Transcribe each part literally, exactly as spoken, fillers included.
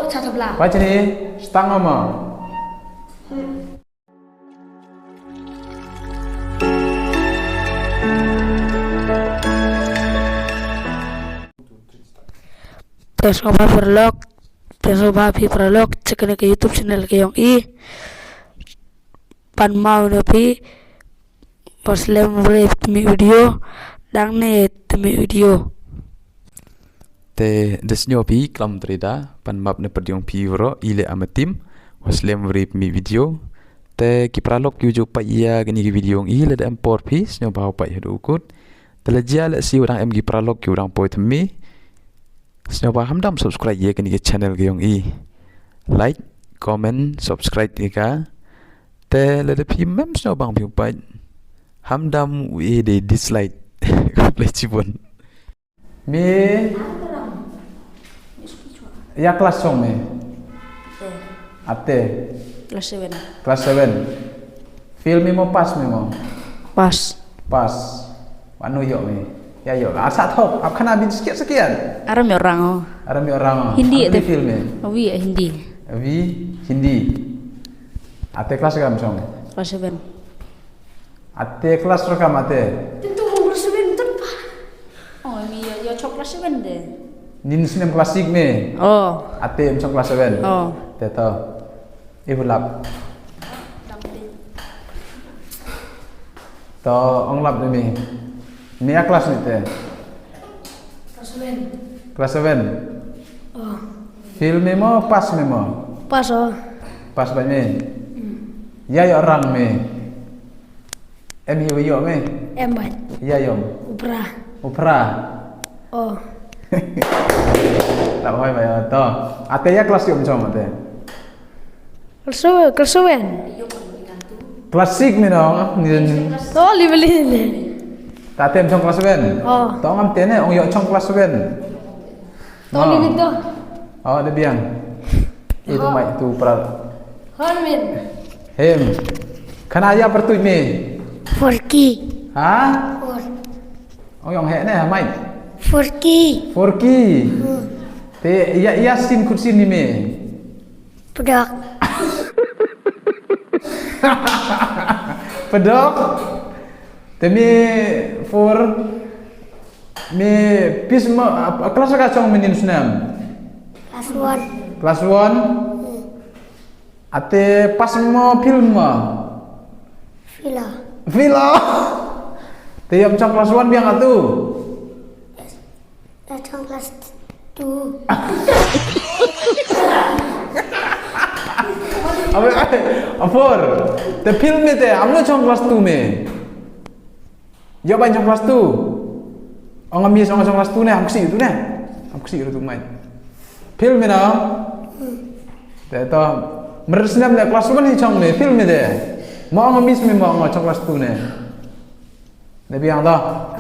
Cha tabla. Pachini, stang ama. Te sngewbha pyrlok, te sngewbha phi pyrlok, check ne ka YouTube channel ka yong i. Pan mau ne phi, waslem re tmi video, dang ne tmi video. Te da snyo phi klam trida, pan map ne pyrdiong phi wro, i le amatim, waslem re tmi video. Te ki pyrlok yu ju pait ya kini ki video i le da em por phi, snyo bha pait hadu kut. Te la jia le si u dang em ki pyrlok yu dang poi tmi. Snyo bha hamdam subscribe ya kini ki channel ki yong i. Like, comment, subscribe ya ka. Te la da phi mem snyo bang phi pait. Hamdam u e de dislike. Khublei chibun. Me ya class song me. Ate. Class seven. Class seven. Fail me mo pass me mo. Pass. Pass. Mano yo me. Ya yo. Asa thok. Ap khana bin sekian sekian. Aram yo rang. Aram yo rang. Hindi ate. Fail me. Awi Hindi. Awi Hindi. Ate class kam song. Class seven. Ate class ro kam ate. Tentu umur seven tu pa. Oh, mi ya ya chok class seven de. Nin snem class six me. Oh. Ate em song class seven. Oh. Te to. Ibu lap. To ong lap de mi. Mi ya class ni te. Class seven. Class seven. Oh. Fail me mo, pass me mo. Pass oh. Pass ba me. Ya yo rang me. Em hi wa yo me. Em bat. Ya yom. Upra. Upra. Oh. Tak hoi ba yo to. Ate ya class yom chong ate. Class seven, class seven. Class six me no. Ni. To li beli ni. Tate em chong class seven. Oh. To ngam te ne ong yo chong class seven. To ni to. Oh, de biang. Itu mai tu pra. Hon min. Hem. Khana ya pertuit me. Forky. Ha? For. Ong yong he ne mai. Forky. Forky. Hmm. Te ya ya sin khut sin ni me. Pdok. Pdok. Te me for me pis ma class ka chong me nin snem. Class one. Class one. Hmm. Ate pass mo fail mo. Fail. Fail. Te yam chong class one biang atu. Dah chong class two. Abe afor. Te fail me te amno chong class two me. Yo ban chong class two. Ong ami chong class two ne, am ksi tu ne. Am ksi tu mai. Fail me na. Te to. Mer snem le class one hi chong me, fail me de. Mo ong ami me mo ong chong class two ne. Nabi yang dah.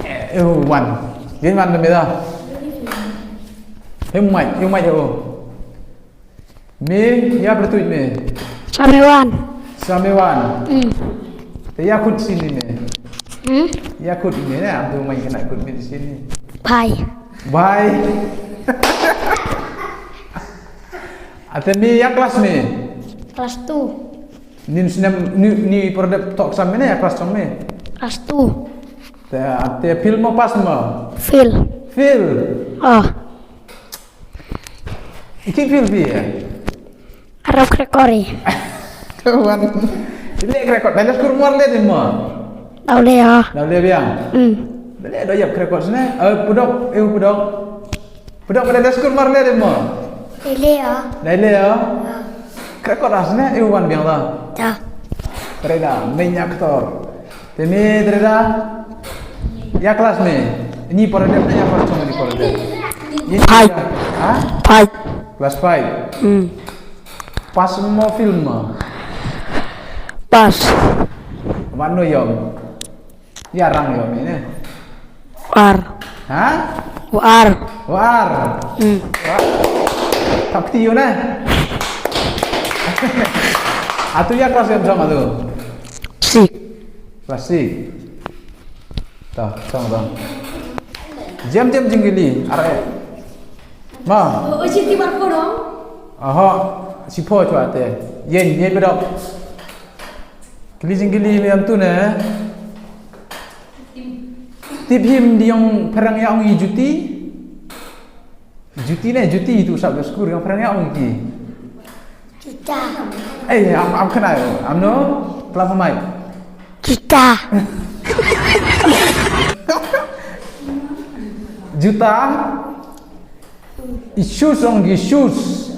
Eh, eh, wan. Gin wan nabi dah. Him mai, him mai oh. Me ya bertuit me. Samewan. Samewan. Hmm. Te ya khut sini me. Hmm? Ya khut me ne, am tu mai kena khut me sini. Bye. Bye. Ate me ya class me. Class two. Nin snem ni ni perdep tok sam me ne ya class chong me. Class two. Te ate fail mo pass mo. Fail. Fail. Ah. Iki fail fail ya. Arab krekori. Kawan. Ini krekor. Dah skur mar le di mo. Tahu le ya. Dah le biang. Hmm. Dah le dah yap krekor sini. Eh pudok, eh pudok. Pudok pada dah skur mar le di mo. Lele ya. Dah le ya. Krekor dah sini, eh wan biang dah. Dah. Tereda minyak tor. Te me tereda. Ya class me. Ni pora dep ya class chong ni pora dep. Five. Ha? Five. Class five. Hmm. Pass mo fail mo. Pass. Mano yom. Ya rang yom ini. Ar. Ha? War. War. Hmm. Tak ti yo na. Atu ya class yom chong atu. Sik. Class six. Ta, chong ta. Jem jem jingili, are. Ma. Oji ti bar kono. Aha. Sipho chwa te. Yen, yen bedok. Kili jingkili me am tu ne. Tip him di ong phareng ya ong i juti. Juti ne, juti tu sab skur yang phareng ya ong ki. Juta. Eh, am, am kena, am no, kelam mai. Juta. Juta. I shoes ong i shoes.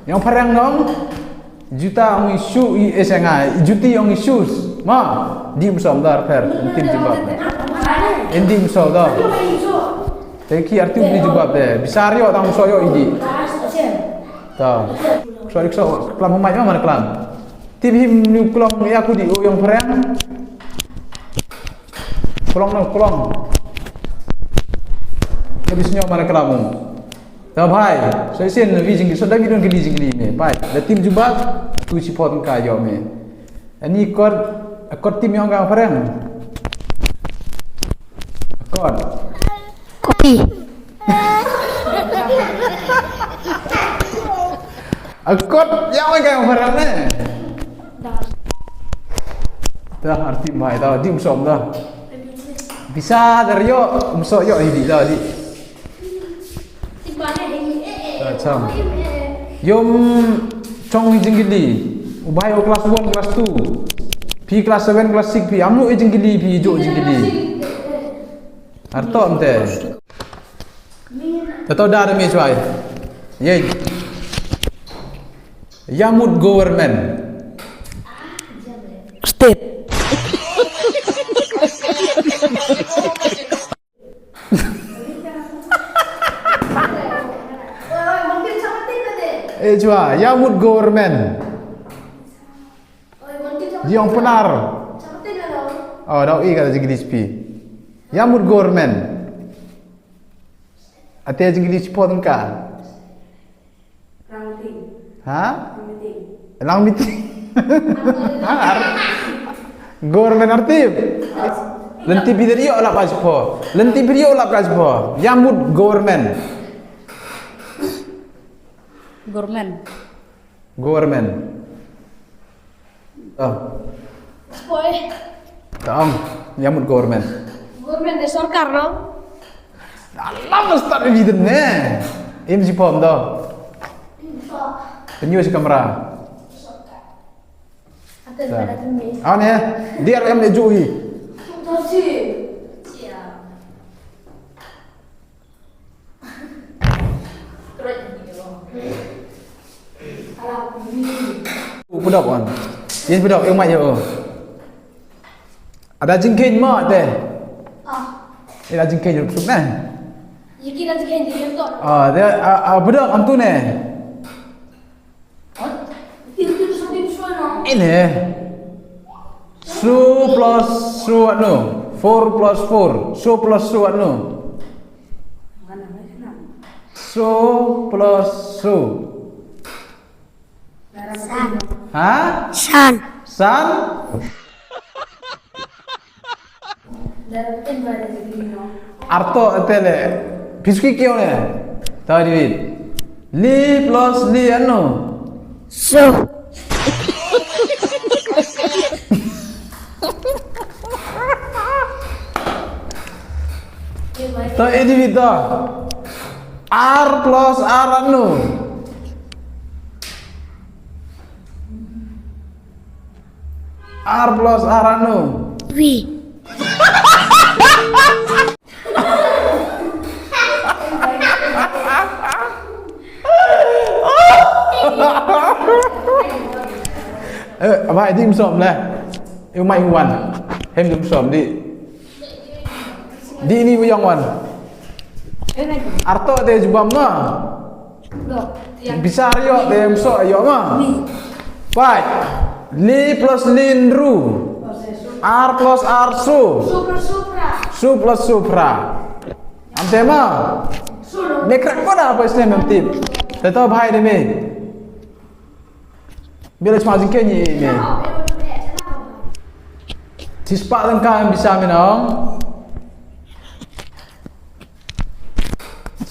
Yang phareng nong. Juta ong i shoe i esanga. I juti ong i shoes. Ma, di musom dar per. Entim jubab. Entim musom dar. Te ki arti di jubab de. Bisar yo tang so yo idi. Ta. So ik so kelam mai ma mana kelam. Tip him nu klong ya ku di u yang phareng. Klong na klong. Ka bisnyo mana kelam. Ta bhai, so isin wi jingkili, so da bidon kili jingkili me. Bhai, da tim jubab, tu sipho ka yo me. Ani kot, kot tim yong ka phareng. Kot. Kopi. Kot yong ka phareng ne. Da arti mai da, di musom da. Bisa dar yo, muso yo idi da di. Acham. Yom chong hi jingkili. U bhai o class one, class two. Phi class seven, class six phi. Amno hi jingkili phi jo jingkili. Arto ante. Tato dar me chwai. Ye. Yamut government. State. Eh, chwa, yamut government. Di ong penar. Oh, dau i kata jingkili spi. Yamut government. Ate jingkili sipho tengka. Ha? Lang meeting. Ha, ar-, government artip. Lenti video lap ka sipho. Lenti video lap ka sipho. Yamut government. Government. Government. Oh. Poi. Tang, yamut government. Government de sorkar no. Alam start video ne. Im si pom do. Penyu si kamera. Ane, D R M de juhi. Pudok wan. Yin pudok yung mai yo. Ada jingkhein mo te. Ada jingkhein rup sup ne. Yiki ada jingkhein di to. Ah, dia, ah, ah, pudok antu ne. Ini. Su plus su anu. Four plus four. Su plus su anu. Su plus su. San. Ha? San. San? Arto tele. Piski kyo ne? Tahu di. Li plus li anu. So. To ini bito. R plus R anu. R plus R anu. Wi. Eh, apa ini musom lah. Ini mai wan. Hem musom di. Di ini uyang wan. Arto te jubam na. Bisa rio te muso yo ma. Pai. Li plus lin ru. R plus R su. Su plus supra. Am tema. Me krak ko da apa isne mem tip. Te to bhai de me. Bila cuma jingke ni me. Sispa tengka bisa menong.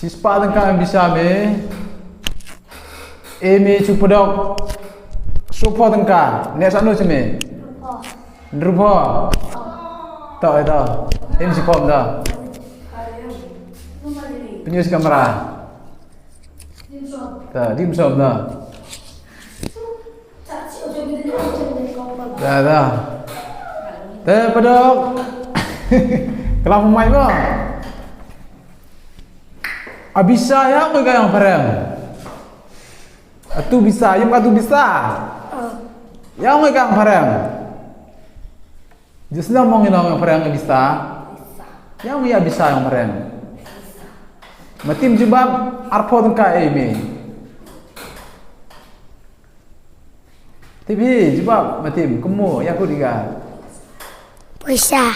Shispah tyngka ym bisa me. E me shu pdok. Shu pho tyngka. Ne sa no shi me. Hynriewpho. To, to. Im shi pho da. Pynïoh shi kamera. To, dim som da. Da, da. Te pdok. Kelam mai ba. A bisa ïa me ka ïong phareng. Atu bisa, ïa ka atu bisa. Ïa me ka ïong phareng. Jisna mong ïa ïong phareng a bisa. Ïa me ïa bisa ïong phareng. Matim jubab arpho tyngka e me. Tibi, jubab, matim, kumno, ïa ku diga. Pisa.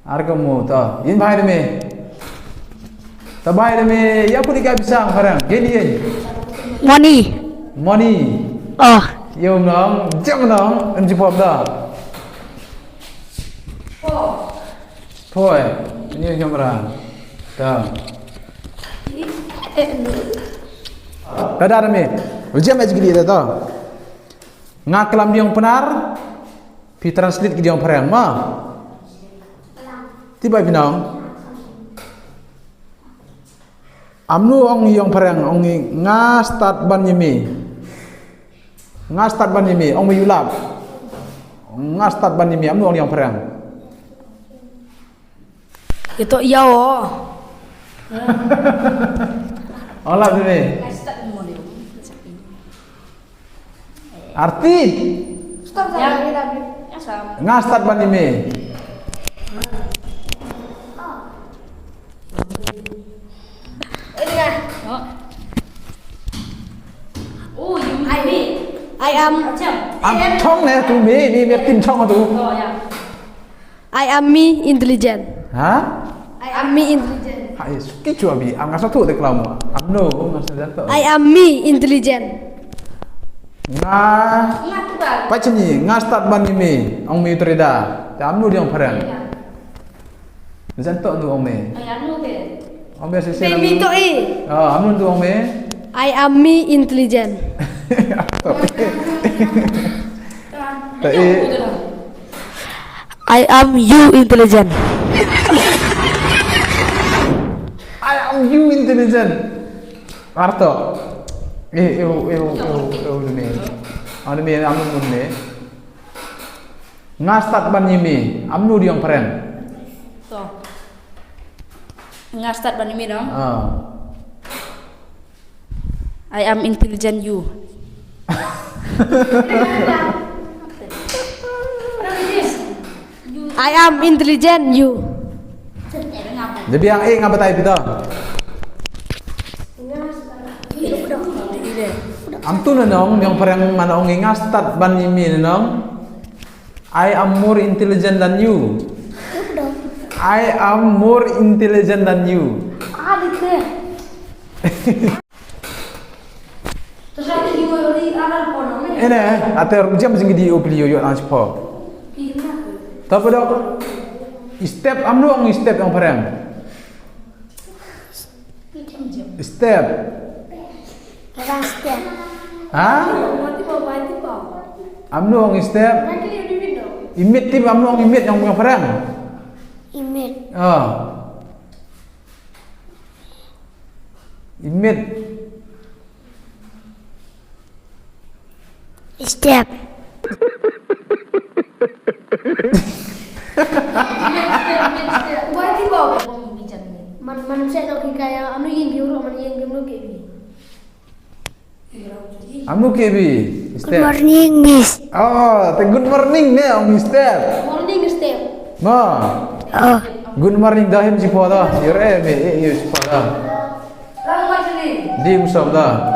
Ar kumno, to, yin bhai de me. To bhai de me, ïa ku diga bisa, phareng, gini yin. Money. Money. Oh. Ïa um nong, jam nong, em jubab da. Poi, ni kamera. Ta. Ta da me. Ujian aja gili ta. Nga kelam diong Pnar. Phi translate ki diong phareng ma. Tiba binong. Amnu ong ïong phareng ong i nga stad ban ïa me. Nga stad ban ïa me ong me ïulap. Nga stad ban ïa me amnu ong ïong phareng. Ito ïa o. Ong lap ïa me. Arti. Nga stad ban ïa me. I am. Am thong ne tu me me me tin thong tu. I am me intelligent. Ha? I am me intelligent. Ha, is ki chua bi, am nga sa tu de klam. Am no, nga sa dan tu. I am me intelligent. Nga. Nga tu ba. Pa chini, nga stad ban ni me, ong me treda. Te am no diong phareng. Jan to no ong me. Ai am no be. Ong me sisi. Be mi to i. Ah, am no ong me. I am me intelligent. To i. I am you intelligent. I am you intelligent. Arto. Eh, eh, eh, eh, eh, eh, me. Anu me, anu mun me. Nga stad ban ïa me, amnu diong phareng. To. Nga stad ban ïa me dong. Ah. I am intelligent you. I am intelligent you. Jadi yang eh nga batai pita. Am tu na nong, ïong phareng man ong nga stad ban ïa me na nong. I am more intelligent than you. I am more intelligent than you. Ene, ate jam jing di opli yo yo nang chepo. Tapi dok, step amnu ong step ïong phareng. Step. Orang step. Ha? Amnu ong step. Imit tip amnu ong imit ïong ïong phareng. Imit. Ah. Imit. Step. Man man se to ki kaya anu yin biu ro man yin biu ro ke bi. Anu ke bi. Good morning, miss. Oh, te good morning ne ong step. Morning step. Ma. Oh. Good morning da him ji poda. Yore me e yo ji poda. Dim som da.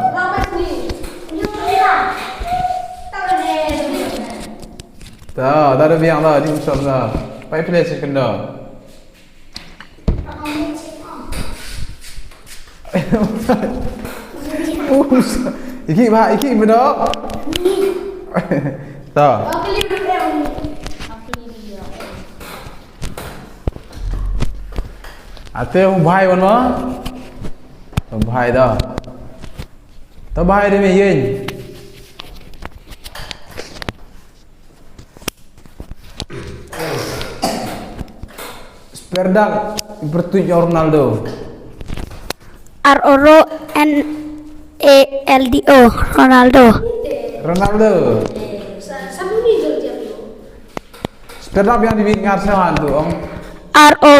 Da da da biang da dim som da. Pai pele second da. Iki ba iki bedo. Da. Ate u bhai wan ma? U bhai da. To bhai de me yen. Speldak i pyrtuit ïa u Ronaldo. R O N A L D O, Ronaldo. Ronaldo. Speldak biang di bit ngar sa wan tu ong. R O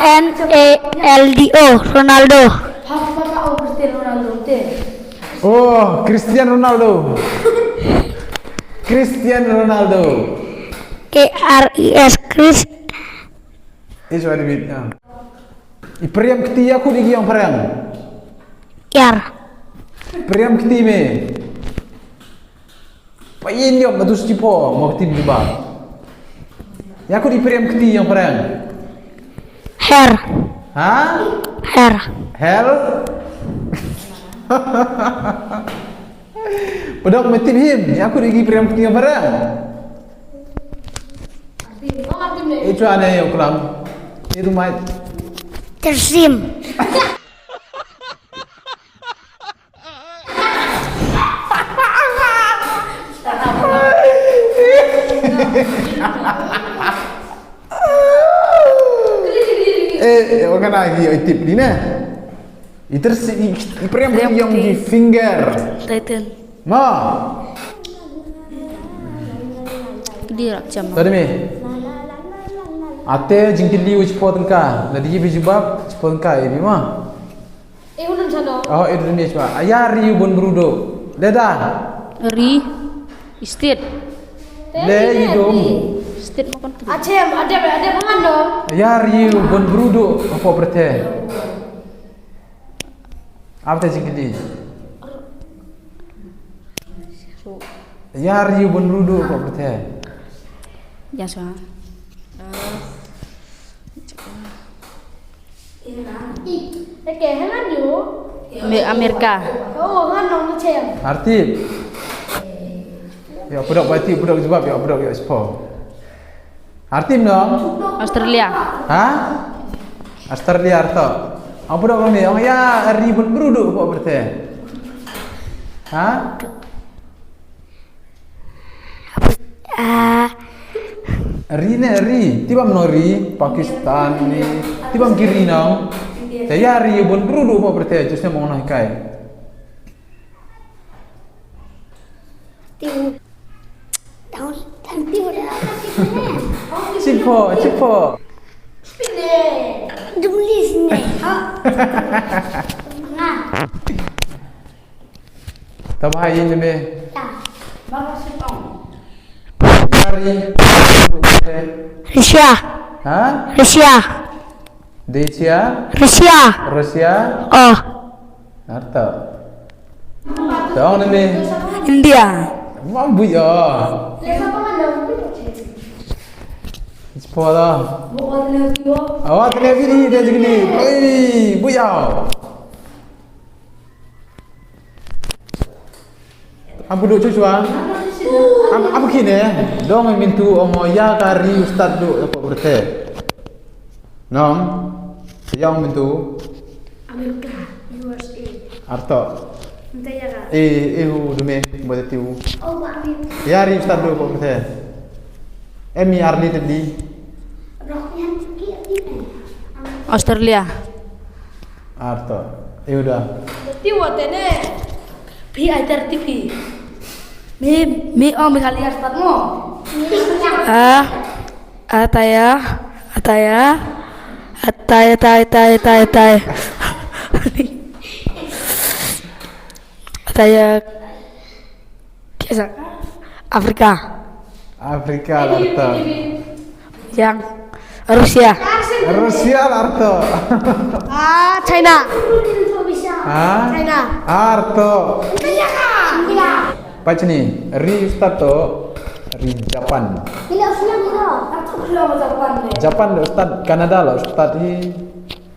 N A L D O, Ronaldo. Hap papa o Cristiano Ronaldo te. Oh, Cristiano Ronaldo. Cristiano Ronaldo. A R E S, Chris. Is what it mean, yeah. I priam kti ïa khun igi ong priam. Yar. Priam kti me. Pa yin yom madu sti po mo kti ba. Ïa khun i priam kti ïa priam. Her. Ha? Her. Hel. Padok me tip him, ïa khun igi priam kti ïa priam. Itu ane ïa klam. Itu mai. Tersim. Eh, eh, wa kana hi oi tip ni ne. Iter si i, i priam priam yang di finger. Titan. Ma. Di rak jam. Tadi me. Ate jingkylli u chipot ka. Lada ïa bi jubab chipot ka ïa bi ma. Eh, u nang chano. Oh, eh, u nang chano. Aya ri u bun brudo. Leda. Ri. State. Le i dum. State mo kan. Achem, ade, ade pangan dong. Aya ri u bun brudo. Apa berarti? Apa tadi kini? Aya ri u bun brudo. Apa berarti? Yang suha. Amerika. Arti. Ya, pudok bati, pudok jubab, ya, pudok ya, sepo. Arti no? Australia. Ha? Australia arto. Apa pudok ni? Oh ya, ri bun brudo apa berarti? Ha? Ah. Ri ne ri, tibam no ri, Pakistan ni, tibam kiri no. Saya ri bun brudo mo berarti, just ne mo no kai. Tiu. Daun, daun tiu dah. Cipo, cipo. Dulis ni. Ha. Nga. Taba hai yin me. Ya. Yari. Russia. Ha? Russia. Desia. Russia. Russia. Oh. Arta. Tong ni me. India. Mam bu ya. Spora. Awak ni bini dia jigni. Oi, bu ya. Am puduk cucu ah. Am, am kine. Dong mintu ong ya kari ustad du apa berarti. Nong. Yang mintu. Amerika, U S A. Arto. Minta ya ka. Eh, eh, u dume, buat tiu. Oh, ba mi. Ya ri ustad du apa berarti. Emi arli tadi. Australia. Arto. Eh, udah. Ti wa tene. Pi ajar T V. Mi, mi, oh, mi kali arspat mo. Ah, ataya, ataya, ataya, ataya, ataya, ataya, ataya. Ataya. Kiasa. Afrika. Afrika larto. Yang Rusia. Rusia larto. Ah, China. Ha? China. Arto. Pachni, ri ustad to, ri Japan. Japan lo ustad, Canada lo ustad hi,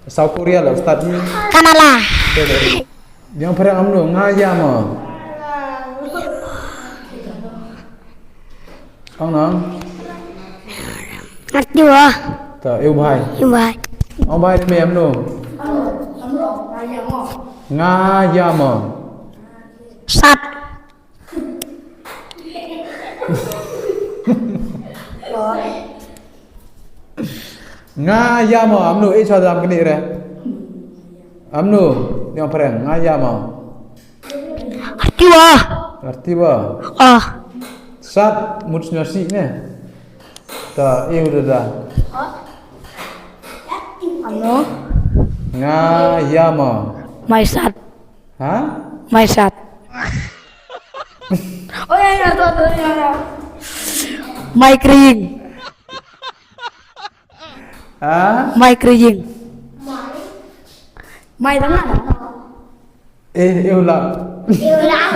South Korea lo ustad hi. Canada. Yang pernah amno ngaya mo. Ang nang. Ngat dua. Ta, eu bhai. Eu bhai. Ong bha ïa me, amno? Nga ïa mo. Sat. Nga ïa mo, amno, eh, chwa dam kini re. Amno, ïa phareng, nga ïa mo. Artiwa. Artiwa. Ah. Sat, mut sñiawsih ne. Ta, eh, udah dah. Amno? Nga ïa mo. Mai sat. Ha? Mai sat. Oh ya, ya, tuh, tuh, ya, ya. Mai kering. Ha? Mai kering. Mai tengah. Eh, eh, ulang. Eh, ulang.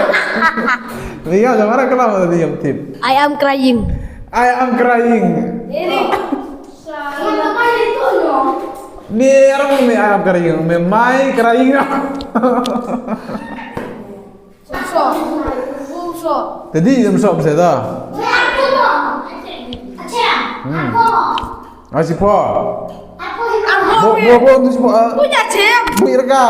Ria, jangan marah, kenapa tadi yang tip? I am crying. I am crying. Ini. Ni orang ni I am crying, me mai crying. Tadi jam sop saya dah. Hmm. Ah, si po. Bo, bo, bo, tu si po, ah. Punya cem. Bu irka.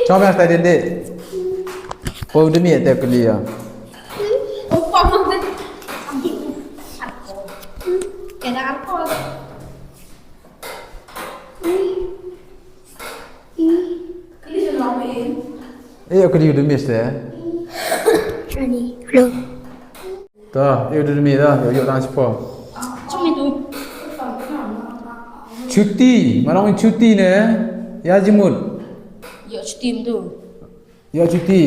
Chom ya tadi dek. Po demi ya tak kuliah. Eh, aku di udah miss ya. Ani, hello. Dah, eh, udah demi dah, yuk, yuk, tang siapa? Chuti, mana orang cuti ne? Ya jemut. Yuk, cuti tu. Ya cuti.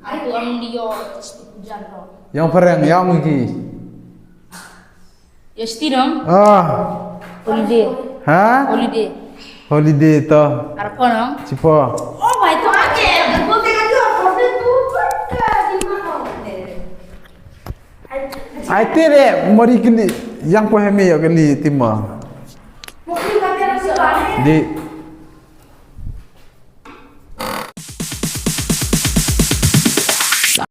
Aku orang dia cuti hujan tu. Yang perang, yang lagi. Ya, cuti dong. Ah. Holiday. Ha? Holiday. Holiday to. Arpho dong. Siapa? Oh my God. Ai te re mari kili yang po hemi ya kili tima. Di